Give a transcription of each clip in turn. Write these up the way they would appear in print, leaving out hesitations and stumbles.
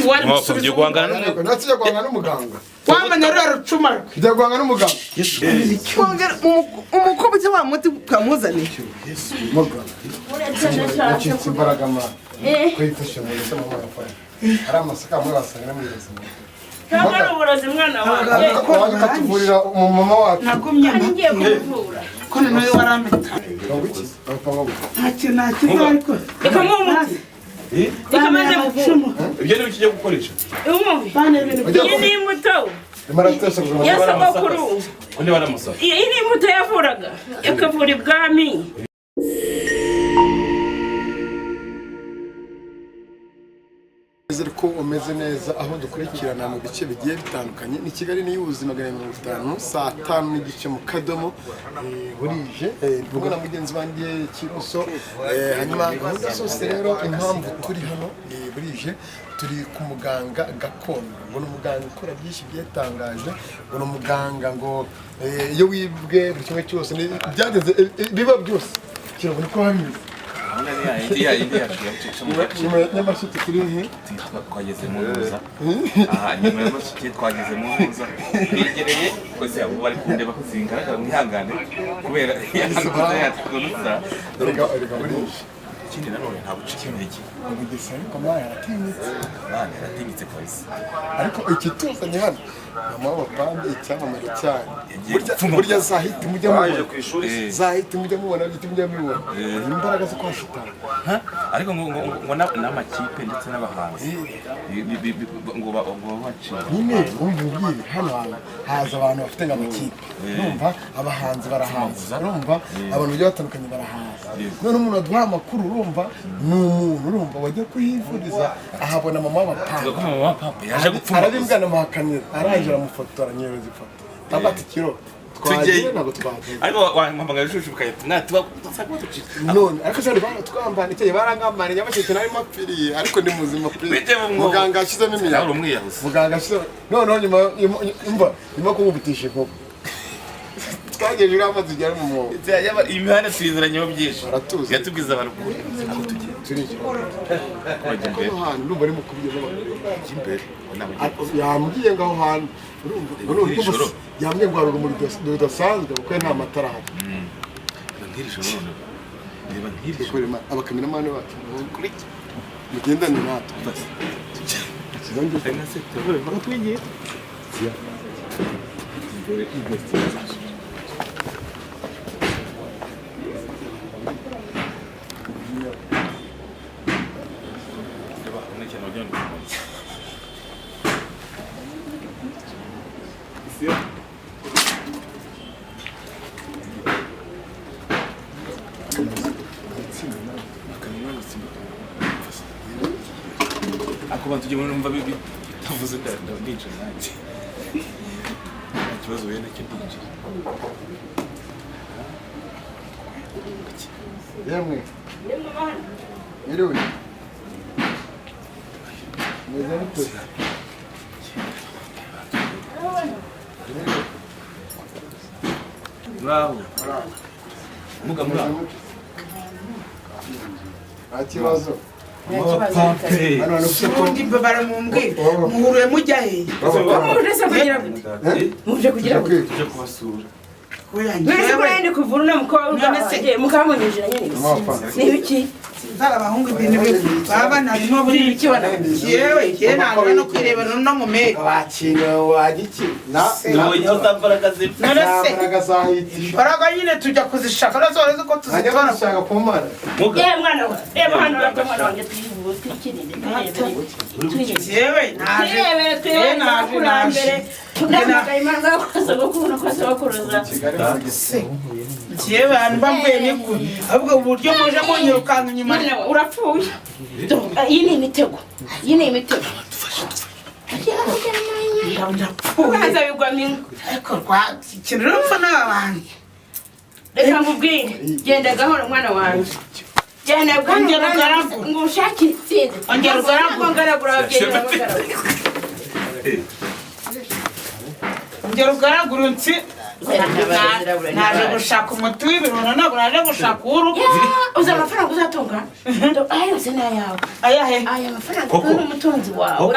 Wari Mwapfa, gusubiza ugiye guhangana umuganga. Natujya guhangana n'umuganga. Wamenya ruriya rucuma rwe. Tujya guhangana n'umuganga. Kongera umukobwa wa muti ukamuzaniye. Muganga. Yacitse imbaraga ma. Kwifasha mu gusama amafara. Ari amasaka amwe wasanga muri buzima. Ntabwo ari uburozi, mwana wanjye. Waje ukatuvurira umumama wacu. Nagumye Kandi ngiye kumuvura. Ko nawe waramita. Ngo iki? Abapanga gute? Nta kintu nakiza ariko. Reka muhe umuti. Reka maze muvure. Ibyo ni byo ugiye gukoresha? Umubi. Bana ibintu Iyi ni imbuto Rimara aratesha kuguma. ya sogokuru. Undi baramusaka. Iyi ni imbuto yavuraga, ikavura ibwami. Nizere ko umeze neza aho dukurikirana mu bice bigiye bitandukanye. Ni Kigali News 250, saa 5:30 mu kadomo. Burije, ndi kumwe na mugenzi wanjye Kiroso. Hanyuma gahunda zose rero, impamvu turi hano, burije, turi ku muganga gakondo. Ngo ni umuganga ukora byinshi byitangaje, ngo ni umuganga ngo iyo wibwe buri kimwe cyose byageze, biba byose kirabona niko bimeze. Yindi yacu yacu. Nyuma ya Nyamasheke turi he? Twageze mu ntuza aha, nyuma y'amasheke twageze mu ntuza twegereye rwose. Abo bari kundeba ko zingaragara, mwihangane kubera ya yacu tunuza. Erega erega burije. Ikindi nanone, nta bucika intege. Bugesera ariko mwana yaratinyitse. Abana yaratinyitse kabisa. Ariko ikituzanye hano, mama w'abapambe, icyamamare cyane. Yagiye Burya gupfuma. burya zahita mujya mubona. Ku ishuri. Zahita mujya mubona, hita mujya mubibona. Ni imbaraga zo kwa shitani. Ariko ngo n'amakipe ndetse n'abahanzi ngo babaciye. Nyine wumva umbwire, hano hantu haza abantu bafite nk'amakipe, urumva abahanzi barahaza, urumva abantu bagiye batandukanye barahaza. None umuntu aduha amakuru, urumva ni umuntu, urumva wajya kuhivuriza ahabona mama w'abapambe. Ko mama wa papa yaje gupfuma. Arabimbwa muhakanira, arangije aramufotora, anyohereza ifoto, ndavuga ati: "Kiro, twagiye?" Tujyeyo. Ntabwo twagiye. Ariko wampamagara ishusho ukahita mwatuba dusanga ducitse. None ariko cyane baratwambana icyo barangambana. Nyamasheke narimo apfiriye, ariko ni muzima pe. Bijye mu mwobo. Muganga yashyizemo imiyaga. Nawe uri umwiyahuzi. Muganga yashyizemo, noneho nyuma nyuma yo kumubitisha inkoko twagejeje uriya amazi ugera mu mwobo. Imihanda tuyiziranyeho byinshi. Baratuzi. Yatubwiza abantu aho tugiye. Turinjira. Bajya imbere. Hano hantu ndumva ari mu kubigeza abantu. Jya imbere. Yambwiye ngo aho hantu urumva ngo Nk'iri none joro. Yambwiye ngo hari urumuri rudasanzwe kuko nta matara ahari. Reba nk'iri joro noneho, reba nk'iri joro. Dukore abakameramani bacu mugendane natwe. Hari na secteur bavuga twigiye. Reba, urabona ikintu wagira ngo ni urumogi. Isi yo. Ako bantu ujye numva bitavuze, ndinjira nanjye nta kibazo uhuye nacyo, ndinjira. Yemwe, mwiriwe, meze mute? Muraho muga, muraho. Nta kibazo. Pampe. Hano hantu ufite ko Ubundi baramumbwira muhuruye mujya hehe? Muje se kugira gute? Muje kugira gute? Tujya kubasura. Oya, Mwese ko njyewe nari ndi kuvura uno mukobwa None se- wanjye, mukamunyinjira nyine gusa. Ni ibiki? Sinzara abahungu ibintu baba narimo buri Ibiki wana? Yewe, yewe, ntabwo no kwirebera no mu meri. Wakina wagiki na Tubonye aho za mbaraga ziri. None se mbaraga zahiti. Imbaraga nyine tujya kuzishaka nazo wari uzi ko Najya tuzitora. gushaka ku mana. Muga. Yewe mwana wa, reba hano rata, mwana wanjye, twivuze, twikinire, twirebere. Twirebere. Yewe naje. Twirebere, Yewe twirebere naje abakurambere. naje. Ndahamagaye Imana kwa sogokuru no kwa sogokuruza. Yewe, ahantu mba mvuye ni kure, ahubwo uburyo muje munyirukanka inyuma. Mwana wa, urapfuye. Iyi ni imitego. Iyi ni imitego. Ndapfuye. Ubanza bigwamo ingo. Ariko rwa ikintu rero mpfa n'aba bantu. Reka nkubwire, genda gahoro mwana wanjye. Genda gahoro. Ongera Mwana ugaragure. wanjye, ngo ushake intsinzi. Ongera ugaragure. Ntabwo ngaragura ababyeyi babagaragura. Ngera ugaragura unsi. Naje gushaka umuti w'ibirungo, ntabwo naje gushaka uw'urugo. Uzi amafaranga uzatunga? Aya yose ni ayawe. Ayahe? Aya mafaranga Koko. ni umutunzi wawe.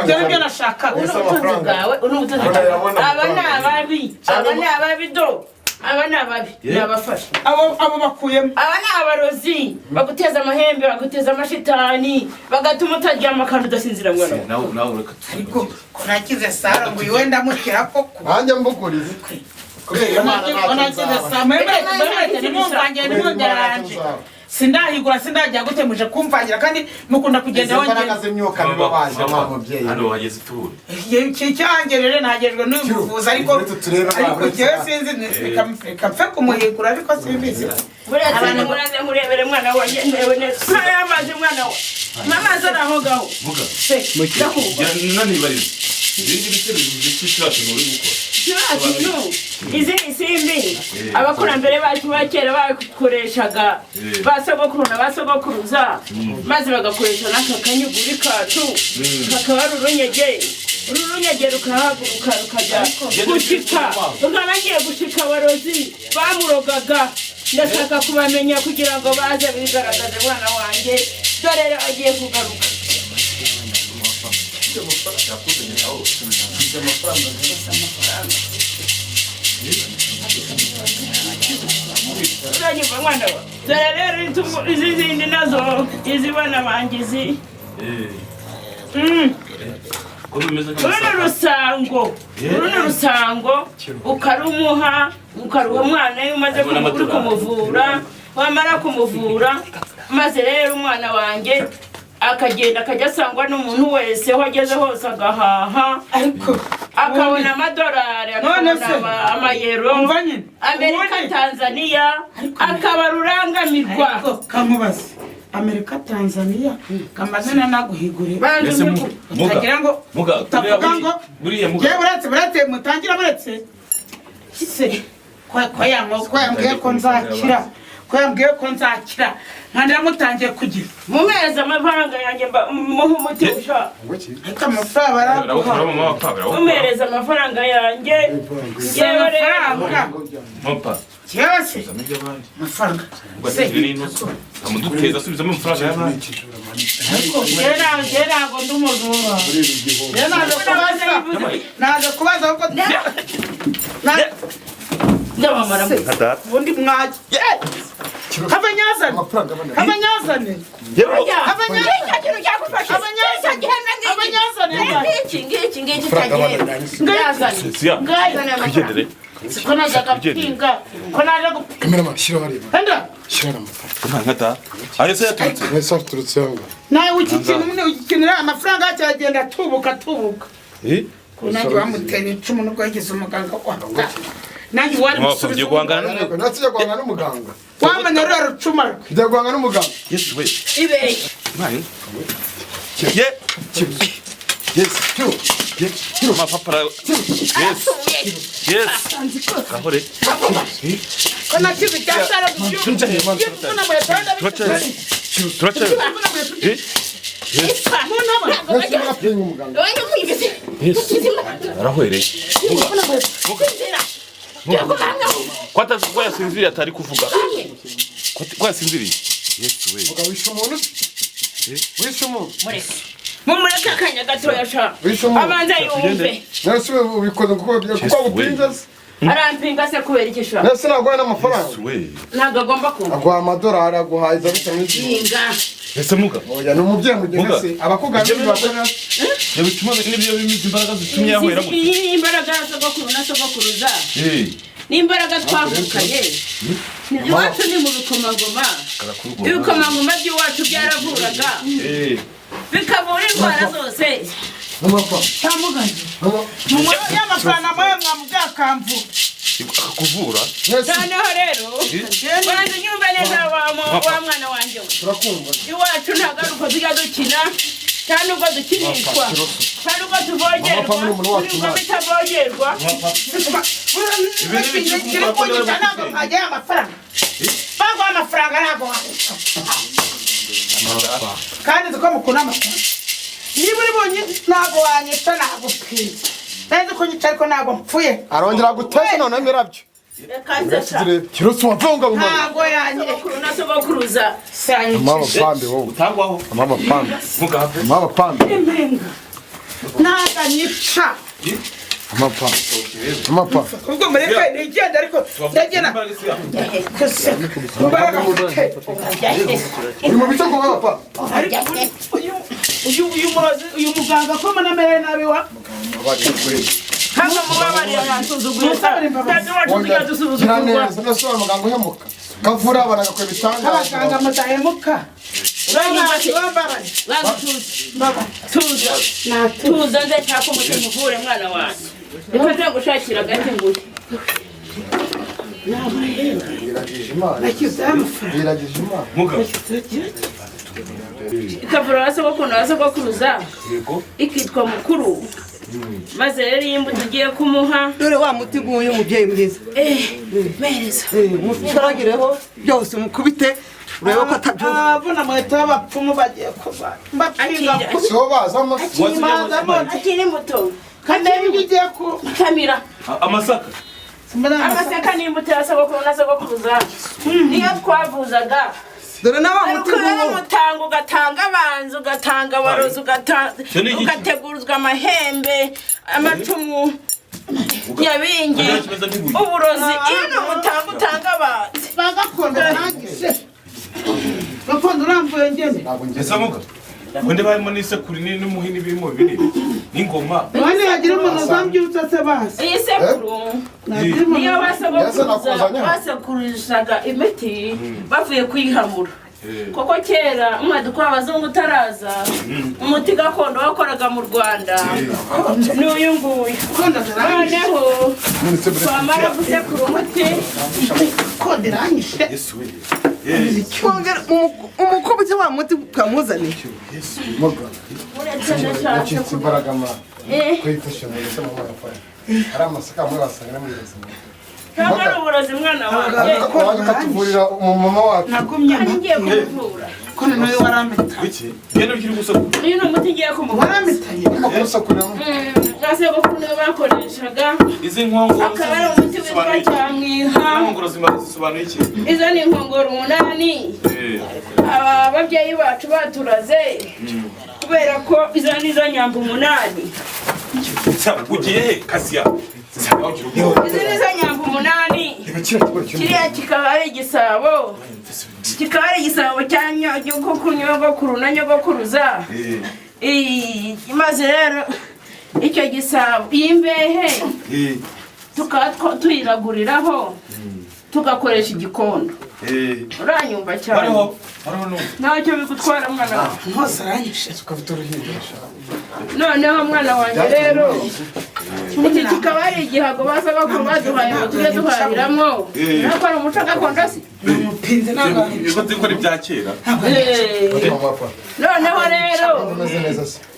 Ibyo ni byo nashakaga. Ubu ni ubutunzi bwawe, ubu ni ubutunzi bwawe. Aba ni ababi, aba ni ababi do, aba ni ababi, ni abafasha. Abo bakuyemo. Aba ni abarozi baguteza amahembe, baguteza amashitani, bagatuma utaryama kandi udasinzira mwana wawe. Nawe ureka. Ariko ko nakize Sara ngo uyu wenda amukira koko. Nanjye mbugurize kubera Imana Ko ntacyo nakize nzaba. Sara, mwemere nimumvangira nimunderanje. Sindahigura, sindajya gute muje kumvangira kandi mukunda kugenda Izi mbaraga wongera. z'imyuka nibo baje wa mubyeyi. Hano wageze tubure. Iki cyanjye rero nagejwe n'uyu muvuzi ariko Uretse turebe ariko uretse njyewe sinzi, reka mfe kumuhigura ariko simbizi. Buriya abantu muraze murebere mwana wanjye ndebe neza. Aya amazi mwana wa. Mama azana aho ngaho. Vuga. Se, ndakumva. Nanibariza. Ibindi bise bivuze iki kiriya kintu uri gukora? Kintu, izi ni isimbi abakurambere bacu ba kera bakoreshaga, ba sogokuru na ba sogokuruza, maze bagakoresha n'aka kanyuguri kacu kakaba ari urunyege. Uru runyege rukahaguruka rukajya gushika, rukaba ngiye gushika abarozi bamurogaga. Ndashaka kubamenya kugira ngo baze bigaragaze mwana wanjye. Dore rero agiye kugaruka. Uranyumva mwana wa? Dore rero izi zindi nazo, izi bana banjye izi. Uru ni urusango, uru ni urusango ukarumuha, ukaruha umwana iyo umaze kumuvura, wamara kumuvura maze rero umwana wanjye akagenda akajya asangwa n'umuntu wese aho ageze hose agahaha, akabona amadolari, akabona amayero, Amerika, Tanzania, akaba rurangamirwa. Kamubaze Amerika, Tanzania, kamazina naguhigure utagira ngo utavuga ngo yewe buretse buretse mutangira buretse se ko yambwiye ko nzakira, ko yambwiye ko nzakira nkandira mutangiye kugira mumeza amafaranga yanjye muhe umuti ushaka. Ariko amafaranga baraguha. Mumereza amafaranga yanjye. Yewe rero Mapa. Yewe se amafaranga. Amuduteza asubizamo amafaranga y'abandi. Ariko njye ntabwo ndi umujura. Njye naje kubaza. Naje kubaza ahubwo ndabamara. Ubundi mwajya. Have nyazane. Have nyazane. Have nyazane. Have nyazane. Ngiki ngiki ngiki cyagenda. Ngazane. Ngazane amafaranga. Siko naje gapinga. Ko naje gupinga. Kamera shyira hariya. Henda. Shyira amafaranga. Nkata. Ayo se yaturutse. Ese yaturutse yanga. Nawe ukikinira ukikinira amafaranga cyagenda atubuka atubuka. Eh? Nanjye bamuteye icumu nubwo yagize umuganga wa. Nanjye wari gusubiza guhangana n'umuganga. Natse guhangana n'umuganga. Wamenya rero rucuma. Njya guhangana n'umuganga. Yesu we. Ibe. Nayo. Ye. Yes. Yes. Mama papa. Yes. Yes. Kahore. Kana kizi cyasara Turacha. Turacha. Eh? Yes. Yes. Arahwere. Kwata kwa yasinziriye atari kuvuga. Kwa yasinziriye. Yes we. Mugabo wishe umuntu. Wishe umuntu. Mureke. Mumureke akanya gatoya sha. Abanza yumve. Nase ubikoze kuko agupinza se. Arampinga se kubera iki sha? Nase naguha n'amafaranga. Ntabwo agomba kumva. Aguha amadolari aguha iza bitanu. Ese muga. Oya ni umubyeyi mugeni se abakugana bakora. Yabituma nibyo bimize imbaraga zitumye yahwera gutya. Iyi imbaraga sogokuru na sogokuruza. Ni imbaraga twavukanye. Iwacu ni mu bikomangoma. Ibikomangoma by'iwacu byaravuraga. Bikavura indwara zose. Cyamugaye. Y'amafaranga mwe mwamubwiye akamvura. Kuvura? Noneho rero banza unyumve neza wa mwana wanjye we. Iwacu ntabwo ari uko tujya dukina, nta nubwo dukinishwa, nta nubwo tuvogerwa, nubwo bitavogerwa. Kiri kunyica ntabwo mwagiye amafaranga. Baguha amafaranga ntabwo wakuka. Kandi nzi ko mukunda amafaranga. Niba uri bunyi ntabwo wanyica nagupinza. Nzi ko nyica ariko ntabwo mpfuye. Arongera guteza none mirabyo. Reka nze sha. Kirutse wavunga mu mama. Ntabwo yanyire. Sogokuru na sogokuruza. Mama pambe wowe. Utangwaho. Mama pambe. Muga have. Mama pambe. Impenga. Ntabwo anyica. Mama pambe. Mama pambe. Ubwo mureke nigende ariko ndagenda. Imbaraga mfite. Uri mu bice ngo mama pambe. Ariko uyu murozi, uyu muganga ko mbona amerewe nabi wa. Hano mubabarira yansuzuguye. Data wacu tujya Gira dusuzugurwa. neza nase muganga uhemuka. Kavura abana gakora ibitangaza. Abaganga mudahemuka. Bambabare. Tuza. Tuza nze nshaka umuti muvure mwana wanjye. Reka nze gushakira agati nguhe. Biragije Imana. Nashyizeho amafaranga. Biragije Imana. Muga. Ikavura ba sogokuru na ba sogokuruza. Yego. Ikitwa mukuru. Maze rero iyi mbuto ugiye kumuha. Dore wa muti nguyu mubyeyi mwiza. Mereza. Mucuragireho byose mukubite urebe ko atabyumva. Abona muhita w'abapfumu bagiye kuba. Mbapfinga Akira. ku. Siho bazamo. Bazamo. Akiri muto. Kandi ibyo ugiye ku. Kamira. Amasaka. Amasaka ni imbuto ya sogokuru na sogokuruza. Niyo twavuzaga. Dore na wa muti Ariko rero nguwo. mutanga ugatanga abanzi ugatanga abarozi ugateguruzwa amahembe amacumu nyabingi uburozi iyo ni umutanga utanga abanzi. Bagakondo nanjye. Gakondo urambuye ngene. Ese muga. Wende barimo n'isekuru n'umuhini birimo bibiri. N'ingoma. None yagira umuntu uzambyutsa se basi. Iyi sekuru niyo basogokuruza basekurishaga imiti bavuye kuyihamura. Koko kera umwaduko w'abazungu utaraza umuti gakondo wakoraga mu Rwanda ni uyu nguyu. Noneho twamara gusekura umuti Umukubite wa muti twamuzaniye. Muga. uretse ndashatse Yacitse imbaraga ma. Kwifasha mu ese mama pambe. Ari amasaka amwe wasanga muri buzima. Ntabwo ari uburozi mwana wanjye. Waje ukatuvurira umumama wacu. Nagumye Kandi ngiye kumuvura. Ko nawe waramita. Wiki. Genda ukiri gusekura. Uyu ni umuti ngiye kumuvura. Waramitanye. Urimo kumusakurira. Ba sogokuru nibo bakoreshaga. Izi nkongoro Akaba ari umuti witwa cyamwiha. Inkongoro zisobanuye iki? Izo ni inkongoro 8. Aba babyeyi bacu baturaze. Kubera ko izo ni zo nyambo 8. Ugiye he Kasiya? Izi ni zo nyambo 8. Kiriya kikaba ari igisabo. Kikaba ari igisabo cya nyogokuru nyogokuru na nyogokuruza. Maze rero icyo gisabo iyi mbehe tukaba tuyiraguriraho tugakoresha igikondo. Uranyumva cyane. Ntacyo bigutwara mwana wawe. Ntose aranyishe. Noneho mwana wanjye rero iki kikaba ari igihago ba sogokuru baduhaye ngo tujye duhahiramo. Ntabwo ari umuco gakondo se? Niko ari ibya kera. Noneho rero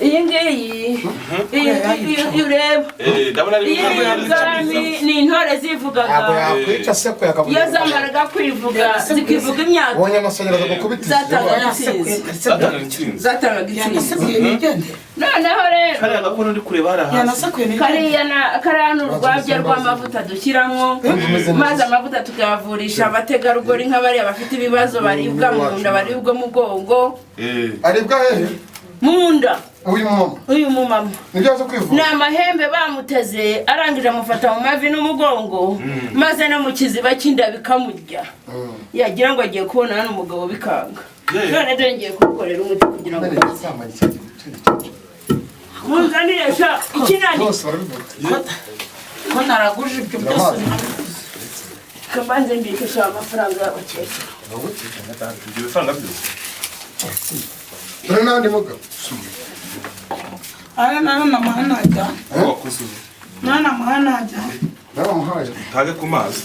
iyi ngiyi iyi ureba iyi ni ni intore zivugaga. Iyo zamaraga kwivuga zikivuga imyaka zatangaga intsinzi. Zatangaga intsinzi. Noneho rero kariya ni urwabya rw'amavuta dushyiramo maze amavuta tukayavurisha abategarugori nk'abariya bafite ibibazo baribwa mu nda baribwa mu mugongo. Aribwa hehe? Mu nda. Uyu mumama. Uyu mumama. Nibyo aza kwivuza. Ni amahembe bamuteze arangije amufata mu mavi n'umugongo maze no mu kiziba cy'inda bikamurya. Yagira ngo agiye kubona hano umugabo bikanga. None dore ngiye kugukorera umuti kugira ngo munzanire sha ikinani. Ko naraguje ibyo byose. Kabanze mbike sha amafaranga y'abakecuru. Ibyo bifaranga byose. Dore n'andi mugabo. Ara nana muhanaja. Nana muhanaja. Nana muhaje. Tage ku mazi.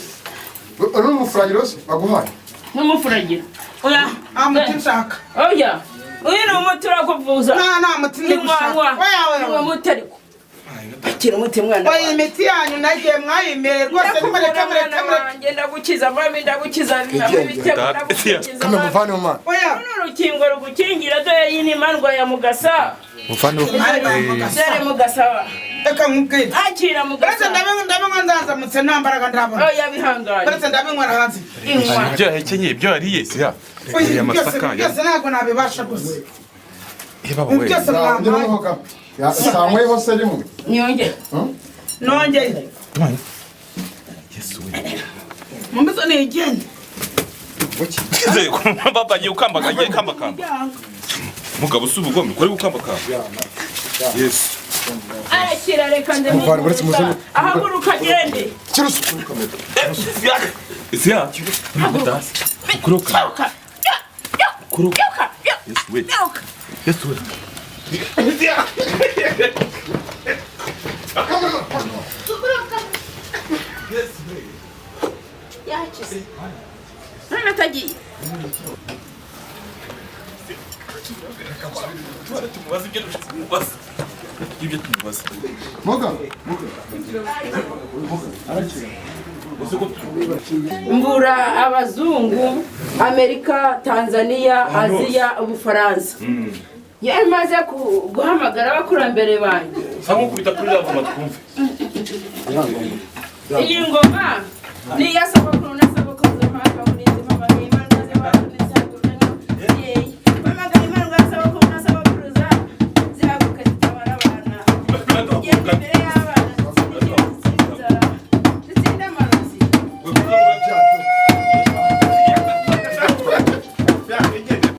Uri umufuragiro se baguhaye? Nk'umufuragiro. Oya, amuti nshaka. Oya. Uyu ni umuti urakuvuza. Nta muti ndi gushaka. Oya oya. Ni umuti ariko. Akira umuti mwana. Oya imiti yanyu nagiye mwayimere rwose nimureke mureke mureke. Ngenda gukiza mami ndagukiza ibitego ndagukiza. Kame muvane mu mana. Oya. Runo rukingo rugukingira dore iyi ni mandwa ya Mugasa. Muvane Dore Mugasa. Reka nkubwire. Akira Uretse mugasa. ndabinywa, ndabinywa, nzazamutse nta mbaraga ndabona. Oya, bihangane. Uretse ndabinywa hanze. Inywa. Ibyo yahekenyeye, ibyo yariye si ya Oya, yariye byose amasaka. Byose ntabwo nabibasha gusa. Baba we. Byose mwampaye. Sanyweho se rimwe. Nyongere. Nongeye. Yesu we. Mumbizo nigende. Baba agiye gukambaka, agiye kambakamba. Mugabo, si ubugome kuri gukambakamba. Yesu. Arakira, reka nze. Muvane, uretse muze- Ahaguruka agende. Kirusu. Si ya kuruka. Byuka. Kuruka. Byuka. Yesu we. Byuka. Yesu we. Yakize none atagiye. Tumubaze ibyo tumubaza, ibyo tumubaza. Muga. Mvura abazungu, Amerika, Tanzania, Aziya, Ubufaransa. Iyo maze guhamagara abakurambere banjye. Sa nk'ukubita kuri ya ngoma twumve. Iyi ngoma ni iya sogokuru na sogokuruza. Mpamvu murinzi, mpamagaye Imana zihaguruka, mpamagaye Imana ya sogokuru na sogokuruza, zihaguruka zitabara abana. Tugenda imbere y'abana, dutsinde inzara, dutsinde amarozi.